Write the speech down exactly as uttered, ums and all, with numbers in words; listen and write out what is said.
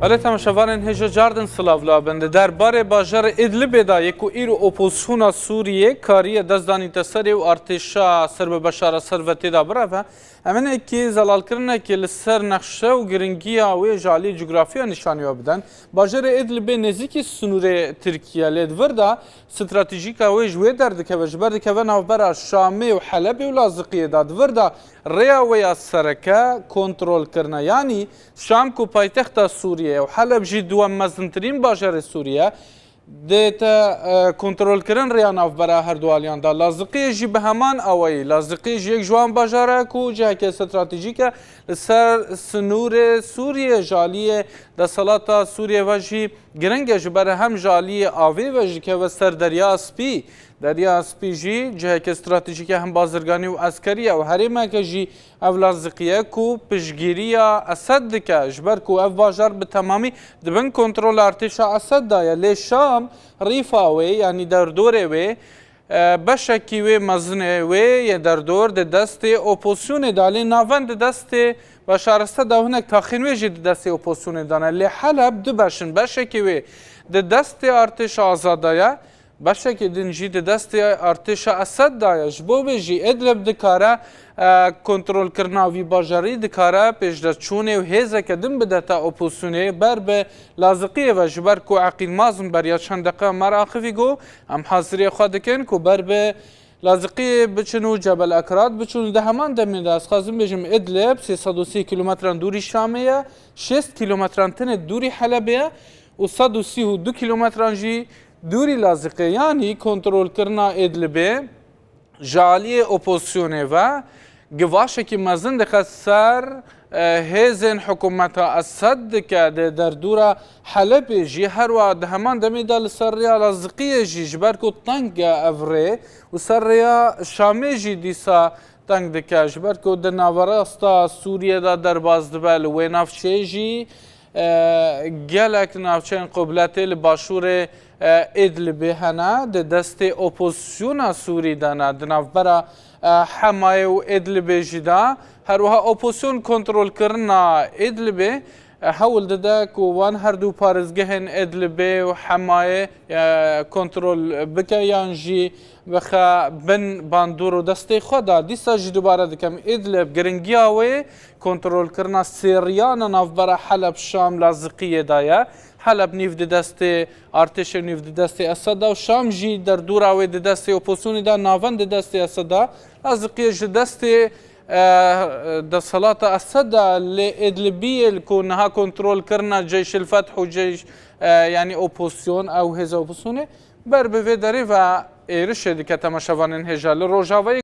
Belê, temaşevanên hêja cardin silav labin. Di derbarê bajarê Idlibê de yê ku îro opozisyona Sûriyê kariye dest danîte serê û artêşa ser bi Beşar Esed ve tê de bireve, em hinekî zelalkirinekê li ser nexşe û giringiya wê ji alî cografiya nîşaniya bidin. Bajarê Idlibê nêzîkî sinûrê Tirkiye, lê di vir de stratejîka wê ji wê derdikeve, ji ber dikeve navbera Şamê û Helebê û Laziqiyê de. Di vir de rêya wê ya sereke kontrolkirina, yanî Şam ku paytexta Sûriyê ye û Heleb jî duwem mezintirîn bajarê Sûriyê, dête, e, kontrolkirin rêya navbera herdu aliyan de. Laziqiyê jî bi heman awayî. Laziqiyê jî yek ji wan bajara ye ku ciheke stratejîk e li ser sinûrê Sûriyê, ji aliyê desthilata Sûriyê ve jî giring e, ji ber hem ji aliyê avê ve jî dikeve ser Derya Spî. Derya Spî jî ciheke stratejîk e, hem bazirganî û eskerî ye û herêmeke jî ev Laziqî ye ku piştgîriya Esed dike, ji ber ku ev bajar bi temamî di bin kontrola artêşa Esed de ye. Lê Şam, rîfa wê, yanî derdorê wê, e, beşekî wê mezinê wê yê derdor di destê opozisyonê de, lê navend di destê Beşar Esed de û hinek taxên wê jî di destê opozisyonê de ne. Lê Heleb du beş in, beşekî wê di destê artêşa azad de ye, beşekî din jî di destê artêşa Esed de ye. Ji bo vê jî Idlib dikare, e, kontrolkirina vî bajarî, dikare pêşdestçûnê û hêzeke din bidete opozisyonê ber bi Laziqiyê ve, ji ber ku Eqîl Mazin beriya çend deqe me re axivî got, em haziriyê xwe dikin ku ber bi Laziqiyê biçin û Cebel Ekrat biçin û di heman demê de, ez xwazim bêjim, Idlib sê sed û sî kîlometran dûrî Şamê ye, şêst kîlometran tenê dûrî Helebê ye û sed û sî û du kîlometran jî dûrî Laziqê, yanî kontrolkirina Idlibê ji aliyê opozisyonê ve givaşekî mezin dixe ser, e, hêzên hikûmeta Esed dike di derdora Helebê jî, her wiha di heman demê de li ser rêya Laziqiyê jî, ji ber ku teng e ev rê û ser rêya Şamê jî dîsa teng dike, ji ber ku di naverasta Sûriyê de derbas dibe, li wê navçeyê jî, e, gelek navçeyên qubletê li başûrê, e, Idlibê hene, di destê opozisyona Sûrî de ne, di navbera, e, Hemayê û Idlibê jî de. Her wiha opozisyon kontrolkirina Idlibê, e, hewl dide ku wan her du parêzgehên Idlibê û Hemayê, e, kontrol bike yan jî bixe bin bandor û destê xwe de. Dîsa jî dubare dikim, Idlib, giringiya wê kontrolkirina sêriyana navbera Heleb, Şam, Laziqiyê de ye. Heleb nîv di destê artêşê, nîv di destê Esed de û Şam jî derdora wê di destê opozisyonê de, navend di destê Esed de. Laziqiyê ji destê, e, desthilata Esed de, lê Idlibiyê li ku niha kontrol kirina Ceyşil Feth û Ceyş, e, yanî opozisyon, ew hêza opozisyonê, ber bi vê derê ve êrişê dike, temaşevanên hêja. Li Rojavayê